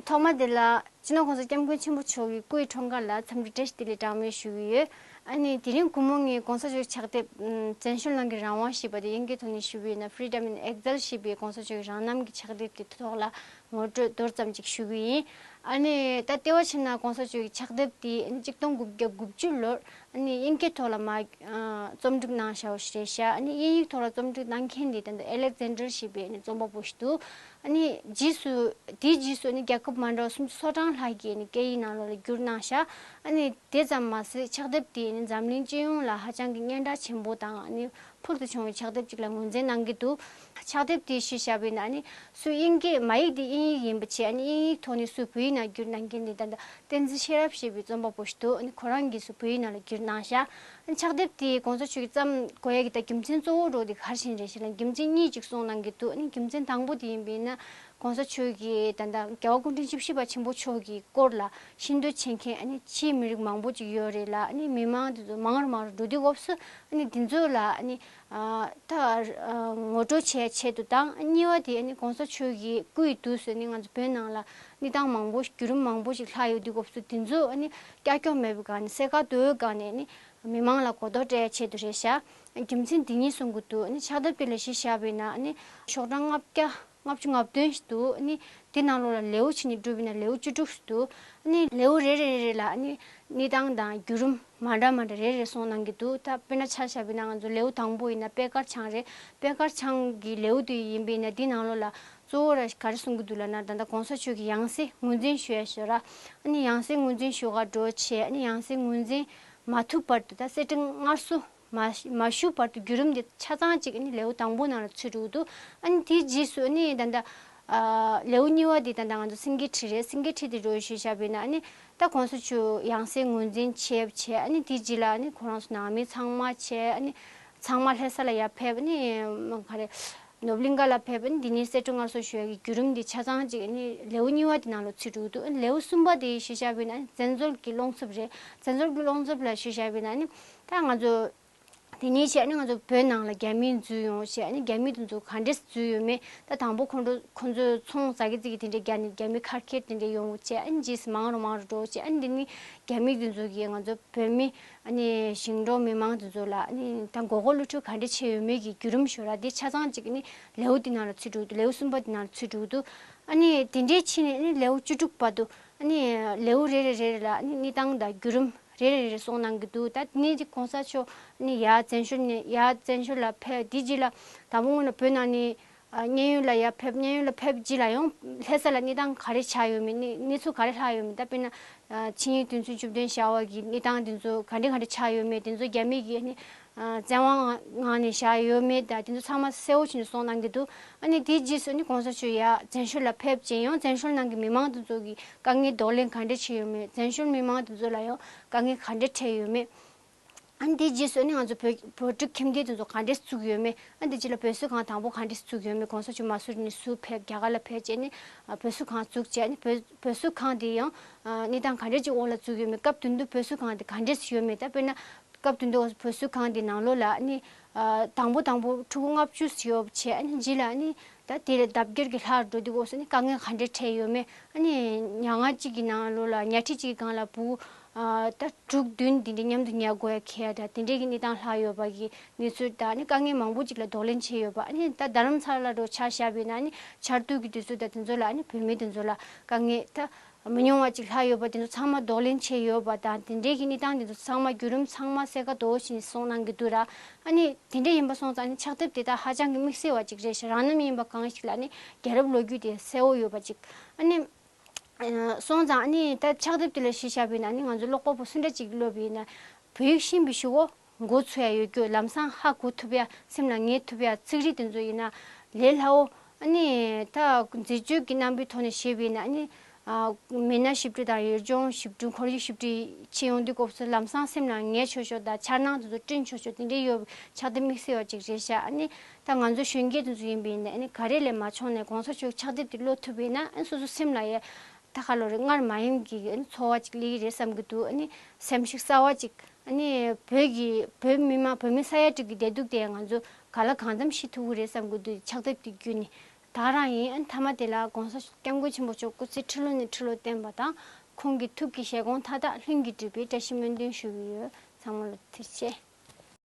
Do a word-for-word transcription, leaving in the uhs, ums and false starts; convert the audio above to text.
ཐོག་མ་དེ་ལ་སྤྱི་ནོར་༸གོང་ས་༸སྐྱབས་མགོན་ཆེན་པོ་མཆོག་གི་སྐུའི་འཁྲུངས་སྐར་ལ་འཚམས་འདྲི་བཀྲ་ཤིས་བདེ་ལེགས་གྲངས་མེད་ཞུ་གི་ཡོད། ཨ་ནི་དེ་རིང་དགོང་མོ་ངས་༸གོང་ས་མཆོག་ཕྱག་དེབ་བཙན་བྱོལ་ནང་གི་རང་དབང་ཞེས་པ་དེ་དབྱིན་སྐད་ཐོག་ནས་ཞུ་བ་ཡིན་ན། Freedom in Exile ཞེས་པའི་༸གོང་ས་མཆོག་གི་རང་རྣམ་གྱི་ཕྱག་དེབ་དེ་ཐོག་ལ་ངོ་སྤྲོད་མདོར་ཙམ་ཅིག་ཞུ་གི་ཡིན། ཨ་ནི་ད་ལྟེ་བ་བྱས་ན་༸གོང་ས་མཆོག་གི་ཕྱག་དེབ་དེ་ཨ་ནི་གཅིག་སྟོང་དགུ་བརྒྱ་དགུ་བཅུ་ལོར་ཨ་ནི་དབྱིན་སྐད་ཐོག་ལ་མ་ཨ་རྩོམ་སྒྲིག་གནང་བཞག་པ་ཞིག་རེད་ཤག་ཨ་ནི་དབྱིན་ཡིག་ཐོག་ལ་རྩོམ་སྒྲིག་གནང་མཁན་དེ་ད་ལྟ་Alexander ཞེས་པའི་ཨ་ནི་རྩོམ་པ་པོ་ཞིག་འདུག་ཨ་ནི་རྗེས་སུ་དེའི་རྗེས་སུ་ཨ་ནི་རྒྱལ་ཁབ་མ་འདྲ་བ་སུམ་ཅུ་སོ་གྲངས་ལྷག་གི་ཨ་ནི་སྐད་ཡིག་ནང་ལོགས་ལ་བསྒྱུར་གནང་ཤག་ཨ་ནི་དེ་ཙམ་མ་ཟད་ཕྱག་དེབ་དེ་ཨ་ནི་འཛམ་གླིང་སྤྱི་ཡོངས་ལ་ཧ་ཅང་གི་སྙན་གྲགས་ཆེན་པོ་དང་ཨ་ནི་ཕུལ་དུ་བྱུང་བའི་ཕྱག་དེབ་ཅིག་ལ་ངོས་འཛིན་གནང་གི་འདུག་ཕྱག་དེབ་དེ་གཞི་བཞག་པ་ཡིན་ན་ཨ་ནི་སུ་དབྱིན་སྐད་མ་ཡིག་དེ་དབྱིན་ཡིག་ཡིན་པ་བྱས། ཨ་ནི་དབྱིན་ཡིག་ཐོག་ནས་སུ་བོད་ཡིག་ནང་བསྒྱུར་གནང་མཁན་དེ་ད་ལྟ་བསྟན་འཛིན་ཤེས་རབ་ཞེས་པའི་རྩོམ་པ་པོ་ཞིག་འདུག་ཨ་ནི་ཁོ་རང་གིས་སུ་བོད་ཡིག་ནང་ལ་བསྒྱུར་གནང་ཤག་ཨ་ནི་ཕྱག་དེབ་དེ་༸གོང་ས་མཆོག་གིས་བརྩམས་དགོས་ཡ་གི་ད་རྒྱུ་མཚན་གཙོ་བོ་འདྲ་བོ་དེ་ག་རེ་ཡིན་རེད་ཞེ་ན། རྒྱུ་མཚན་གཉིས་ཅིག་གསུངས་གནང་གི་འདུག་ཨ་ནི་རྒྱུ་མཚན་དང་པོ་དེ་ཡིན་པ་ཡིན་ན་༸གོང་ས་མཆོག་གིས་ད་ལྟ་རྒྱལ་བ་སྐུ་ཕྲེང་བཅུ་བཞི་པ་ཆེན་པོ་མཆོག་གི་སྐོར་ལ་ཤེས་འདོད་བྱེད་མཁན་ཨ་ནི་ཕྱིའི་མི་རིགས་མང་པོ་ཅིག་ཡོད་རེད་ལ། ཨ་ནི་མི་མང་དེ་ཚོ་མང་རུ་མང་རུ་འགྲོ་དུས་སྐབས་སུ་ཨ་ནི་དེ་ཚོ་ལ་ཨ་ནི་ཨ་ད་ཨ་ངོ་སྤྲོད་བྱེད་ཆེད་དུ་དང་། གཉིས་པ་དེ་ཨ་ནི་༸གོང་ས་མཆོག་གི་སྐུ་ཡི་དུས་སུ་ཨ་ནི་ང་ཚོ་བོད་ནང་ལ་གནས་སྟངས་མང་པོ་བརྒྱུད་རིམ་མང་པོ་ཞིག་ལྷག་ཡོད་དུས་སྐབས་སུ་དེ་ཚོ་ཨ་ནི་ཀྱག་ཀྱོག་མེད་པའི་སྒང་ནས་གསལ་ཁ་དོད་པའི་སྒང་ནས་ཨ་ནི་མི་མང་ལ་གོ་རྟོགས་སྤྲད་ཆེད་དུ་རེད་ཤག་རྒྱུ་མཚན་འདི་གཉིས་གསུང་གི་འདུག་ཨ་ནི་ཕྱག་དེབ་དེ་ལ་གཞི་བཞག་པ་ཡིན་ན་ཨ་ནི་ཤོག་གྲངས་ལྔ་བརྒྱ་ལྔ་བཅུ་ང་བདུན་ཞིག་འདུག་ཨ་ནི་དེ་ནང་ལོགས་ལ་ལེའུ་བྱས་ནས་བསྒྲུབས་པ་ཡིན་ན་ལེའུ་བཅུ་དྲུག་ཞིག་འདུག་ཨ་ནི་ལེའུ་རེ་རེ་རེ་ལ་ཨ་ནི་གནས་སྟངས་དང་བརྒྱུད་རིམ་མ་འདྲ་མ་འདྲ་རེ་རེ་གསུངས་གནང་གི་འདུག་ད་དཔེར་ན་ཆ་བཞག་པ་ཡིན་ན་ང་ཚོ་ལེའུ་དང་པོ་ཡིན་ན་པད་དཀར་ཆང་རེད། པད་དཀར་ཆང་གི་ལེའུ་དེ་ཡིན་པ་ཡིན་ན་དེ་ནང་ལོགས་ལ་གཙོ་བོ་ར་ག་རེ་གསུང་གི་འདུག་ལབ་ན། ད་ལྟ་༸གོང་ས་མཆོག་གི་ཡང་སྲིད་ངོས་འཛིན་ཞུ་ཡ་ཞོར་ར་ཨ་ནི་ཡང་སྲིད་ངོས་འཛིན་ཞུ་ག་འགྲོ་བྱས། ཨ་ནི་ཡང་སྲིད་ངོས་འཛིན་མ་ཐུབ་བར་དུ་ད་གསེར་ཁྲི་མངའ་གསོལ་མ་མ་ཞུ་བར་དུ་བརྒྱུད་རིམ་འདི་ཆ་ཚང་ཅིག་ཨ་ནི་ལེའུ་དང་པོ་ནང་ལ་ཚུད་འགྲོ་གི་འདུག་ཨ་ནི་དེའི་རྗེས་སུ་ཨ་ནི་ད་ལྟ་ཨ་ལེའུ་གཉིས་པ་འདི་ད་ལྟ་ང་ཚོ་སེང་གེའི་ཁྲི་རེད། སེང་གེའི་ཁྲི་དེ་འགྲོ་ཞུས་བཞག་པ་ཡིན་ན་ཨ་ནི་ད་༸གོང་ས་མཆོག་ཡང་སྲིད་ངོས་འཛིན་བྱས་བྱས། ཨ་ནི་དེའི་རྗེས་ལ་ཨ་ནི་ཁོ་རང་ཚོ་ནང་མི་ཚང་མ་བྱས། ཨ་ནི་ཚང་མ་ལྷ་ས་ལ་ཡར་ཕེབས། ཨ་ནི་ག་རེ་ནོར་བུ་གླིང་ག་ལ་ཕེབས། ཨ་ནི་འདི་ནས་གསེར་ཁྲི་མངའ་གསོལ་ཞུ་ཡ་གི་བརྒྱུད་རིམ་འདི་ཆ་ཚང་ཅིག་ཨ་ནི་ལེའུ་གཉིས་པ་དེ་ནང་ལ་ཚུད་འགྲོ་གི་འདུག་ཨ་ནི་ལེའུ་གསུམ་པ་དེ་ཞུས་བཞག་པ་ཡིན་ན་ཨ་ནི་བཙན་འཛུལ་གྱི་རླུང་འཚུབ་རེད། བཙན་འཛུལ་གྱི་རླུང་འཚུབ་ལ་ཞུས་བཞག་པ་ཡིན་ན་ཨ་ནི་ད་ང་ཚོ་དེ་ནས་བྱས་ཨ་ནི་ང་ཚོ་བོད་ནང་ལ་རྒྱ་མི་འཛུལ་ཡོང་བྱས། ཨ་ནི་རྒྱ་མི་དེ་ཚོ་ག་འདྲས་འཛུལ་ཡོད་མེད། ད་དང་པོ་ཁོང་ཚོ་ཁོང་ཚོས་ཚོང་ཟ་གི་ཙི་གི་དེ་འདྲས་རྒྱག་ནས་རྒྱ་མི་ཁ་ཁེར་དེ་འདྲས་ཡོང་བྱས། ཨ་ནི་རྗེས་སུ་མང་རུ་མང་རུ་འགྲོ་བྱས། ཨ་ནི་འདི་ནི་རྒྱ་མི་དེ་ཚོ་གིས་ང་ཚོ་བོད་མི་ཨ་ནི་ཞིང་འབྲོག་མི་མང་དེ་ཚོ་ལ་ཨ་ནི་ད་མགོ་སྐོར་བསླུ་བྲིད་ག་འདྲས་བྱས་ཡོད་མེད་ཀྱི་བརྒྱུད་རིམ་ཞོར་ར་དེ་ཆ་ཚང་ཅིག་ཨ་ནི་ལེའུ་དེ་ནང་ལ་ཚུད་འགྲོ་གི་འདུག་ལེའུ་གསུམ་པ་དེ་ནང་ལ་ཚུད་འགྲོ་གི་འདུག་ཨ་ནི་དེ་འདྲས་ཕྱིན་ནས་ཨ་ནི་ལེའུ་བཅུ་དྲུག་བར་དུ་ཨ་ནི་ལེའུ་རེ་རེ་རེ་རེ་ལ་ཨ་ནི་གནས་སྟངས་དང་བརྒྱུད་རིམ་རེ་རེ་རེ་རེ་གསུངས་གནང་གི་འདུག་ད་དེ་ནས་ཀྱི་༸གོང་ས་མཆོག་ནི་ཡར་བཙན་བྱོལ་ནས་ཡར་བཙན་བྱོལ་ལ་ཕེབས། དེ་རྗེས་ལ་དང་པོ་སྔོན་ལ་བོད་ནང་ནས་ཨ་མཉན་ཡོད་ལ་ཡར་ཕེབས། མཉན་ཡོད་ལ་ཕེབས་རྗེས་ལ་ཡང་ལྷ་ས་ལ་གནས་སྟངས་ག་རེ་ཆགས་ཡོད་མེད། གནས་གནས་ཚུལ་ག་རེ་ལྷག་ཡོད་མེད། ད་དཔེར་ན་ཨ་ཆིངས་ཡིག་དོན་ཚན་བཅུ་བདུན་བཞག་པ་གི་གནས་སྟངས་དེ་ཚོ་ག་འདྲ་ག་འདྲ་ཆགས་ཡོད་མེད། དེ་ཚོ་རྒྱ་མི་གིས་ནི་ཨ་བཙན་དབང་ངང་ནས་བཞག་ཡོད་མེད། ད་དེ་ཚོ་ཚང་མ་གསལ་བོ་བྱས་ནས་གསུངས་གནང་གི་འདུག་ཨ་ནི་དེའི་རྗེས་སུ་ནི་༸གོང་ས་མཆོག་ཡར་བཙན་བྱོལ་ལ་ཕེབས་རྗེས་ཡང་བཙན་བྱོལ་ནང་གི་མི་མང་དེ་ཚོ་གི་དཀའ་ངལ་གདོང་ལེན་ག་འདྲ་བྱས་ཡོད་མེད། བཙན་བྱོལ་མི་མང་དེ་ཚོ་ལ་ཡང་དཀའ་ངལ་ག་འདྲ་འཕྲད་ཡོད་མེད། ཨ་ནི་དེའི་རྗེས་སུ་ནི་ང་ཚོ་བོད་བོད་ཕྲུག་ཁྱིམ་སྡེ་དེ་ཚོ་ག་འདྲས་བཙུགས་ཡོད་མེད། ཨ་ནི་དེ་རྗེས་ལ་བོད་གསོ་ཁང་དང་པོ་ག་འདྲས་བཙུགས་ཡོད་མེད། ༸གོང་ས་མཆོག་མ་སུ་རི་ནས་ཚུར་ཕེབས་རྒྱ་གར་ལ་ཕེབས་རྗེས་ནི་ཨ་བོད་གསོ་ཁང་བཙུགས་རྗེས་ནི་བོད་བོད་གསོ་ཁང་དེ་ཡང་ཨ་གནས་སྟངས་ག་འདྲས་ཅིག་འོག་ལ་བཙུགས་ཡོད་མེད། སྐབས་དེ་དུས་བོད་གསོ་ཁང་དེ་ག་འདྲས་ཡོད་མེད། ད་དཔེར་ན་སྐབས་དེ་དུས་བོད་གསོ་ཁང་དེ་ནང་ལོགས་ལ་ནི་ཨ་དང་པོ་དང་པོ་ཕྲུ་གུ་ལྔ་བཅུ་ཡོད་བྱས། ཨ་ནི་རྗེས་ལ་ནི་ད་དེ་ལས་ལྡབ་འགྱུར་གྱིས་ལྷག་འགྲོ་དུས་སྐབས་སུ་ནི་དཀའ་ངལ་ག་འདྲས་འཕྲད་ཡོད་མེད། ཨ་ནི་ཉལ་ཁང་གཅིག་གི་ནང་ལོགས་ལ་ཉལ་ཁྲི་གཅིག་གི་སྒང་ལ་བུ་ཨ་ད་དྲུག་བདུན་དེ་འདྲས་མཉམ་དུ་ཉལ་དགོས་ཡ་ཁེལ་ཡ་ད་དེ་འདྲས་ཀྱི་གནས་སྟངས་ལྷག་ཡོད་པ་གི་གནས་ཚུལ་དང་ནི་དཀའ་ངལ་མང་པོ་ཅིག་ལ་གདོང་ལེན་བྱས་ཡོད་པ། ཨ་ནི་ད་རྡ་རམ་ས་ལ་ལ་འགྲོ་ཆ་བཞག་པ་ཡིན་ན་ནི་ཆར་དུས་ཀྱི་དུས་ཚོད་ད་དེ་ཚོ་ལ་ཨ་ནི་བོད་མི་དེ་ཚོ་ལ་དཀའ་ངལ་ད་མི་ཉུང་བ་ཅིག་ལྷག་ཡོད་པ་དེ་ཚོ་ཚང་མ་གདོང་ལེན་བྱས་ཡོད་པ་དང་། དེ་འདྲའི་གི་གནས་སྟངས་དེ་ཚོ་ཚང་མ་བརྒྱུད་རིམ་ཚང་མ་གསལ་ཁ་དོད་པོ་ཞིག་གསུངས་གནང་གི་འདུག་ར། ཨ་ནི་དེ་འདྲ་ཡིན་པ་སོང་ཙང་ནི་ཕྱག་དེབ་དེ་དག་ཧ་ཅང་གི་དམིགས་བསལ་བ་ཅིག་རེད་ཤག་རང་རྣམ་ཡིན་པ་གང་ཞིག་ལ་ནི་རྒྱལ་རབས་ལོ་རྒྱུས་དེ་གསལ་བོ་ཡོད་པ་ཅིག་ཨ་ནི་ཨ་སོང་ཙང་ཨ་ནི་ད་ཕྱག་དེབ་དེ་ལ་གཞི་བཞག་པ་ཡིན་ན་ནི་ང་ཚོ་ཀློག་པ་པོ་སུ་འདྲ་ཅིག་ཀློག་པ་ཡིན་ན། བོད་ཡིག་ཤེས་པའི་གཞུག་གུ་མགོ་ཚོས་ཡ་ཡོད་རྒྱུ། ལམ་སང་ཧ་གོ་ཐུབ་ཡ། སེམས་ལ་ངེས་ཐུབ་ཡ་ཚིག་རིས་དེ་ཚོ་ཡིན་ན་ལས་སླ་བོ། ཨ་ནི་ད་མཛེས་དཔྱོད་ཀྱི་རྣམ་པའི་ཐོག་ནས་བཤད་པ་ཡིན་ན་ཨ་ནི་ཨ་མི་སྣ་ཞིབ་འབྲི་དང་ཡུལ་ལྗོངས་ཞིབ་འབྲི་ཁོར་ཡུག་ཞིབ་འབྲི་བྱེད་ཡོང་དུས་སྐབས་སུ་ལམ་སང་སེམས་ལ་ངེས་ཆོག་ཆོག་དང་འཆར་སྣང་དེ་ཚོ་བསྐྲུན་ཆོག་ཆོག་དེ་འདྲའི་ཡོད་ཕྱག་དེབ་དམིགས་བསལ་བ་ཅིག་རེད་ཤག་ཨ་ནི་ད་ང་ཚོ་གཞོན་སྐྱེས་དེ་ཚོ་ཡིན་པ་ཡིན་ན་ཨ་ནི་ག་རེ་ལས་མ་བྱུང་ནས་༸གོང་ས་མཆོག་ཕྱག་དེབ་དེ་ཀློག་ཐུབ་པ་ཡིན་ན་ཨ་ནི་སོ་སོ་སེམས་ལ་ཡ་ད་ག་ལོ་རེད། སྔར་མ་ཡིན་གྱི་ཨ་ནི་ཚོར་བ་ཅིག་སླེབས་ཀྱི་རེད་བསམ་གྱི་འདུག་ཨ་ནི་སེམས་ཤུགས་གསར་བ་ཅིག་ཨ་ནི་བོད་ཀྱི་བོད་མི་མང་བོད་མི་ས་ཡ་དྲུག་གི་བདེ་སྡུག་དེ་ང་ཚོ་ག་ལ་གང་འཚམ་ཤེས་ཐུབ་ཀྱི་རེད་བསམ་གྱི་འདུག་ཕྱག་དེབ་དེ་བརྒྱུད་ནས། ད་རང་ཡིན། མཐའ་མ་དེ་ལ་༸གོང་ས་༸སྐྱབས་མགོན་ཆེན་པོ་མཆོག་སྐུ་ཚེ་ཁྲི་ལོ་ནས་ཁྲི་ལོ་བརྟན་པ་དང་། ཁོང་གི་ཐུགས་ཀྱི་བཞེད་དགོངས་མཐའ་དག་ལྷུན་གྱིས་གྲུབ་པའི་བཀྲ་ཤིས་སྨོན་འདུན་ཞུ་གི་ཡོད། ཚང་མ་ལ་ཐུགས་རྗེ་ཆེ།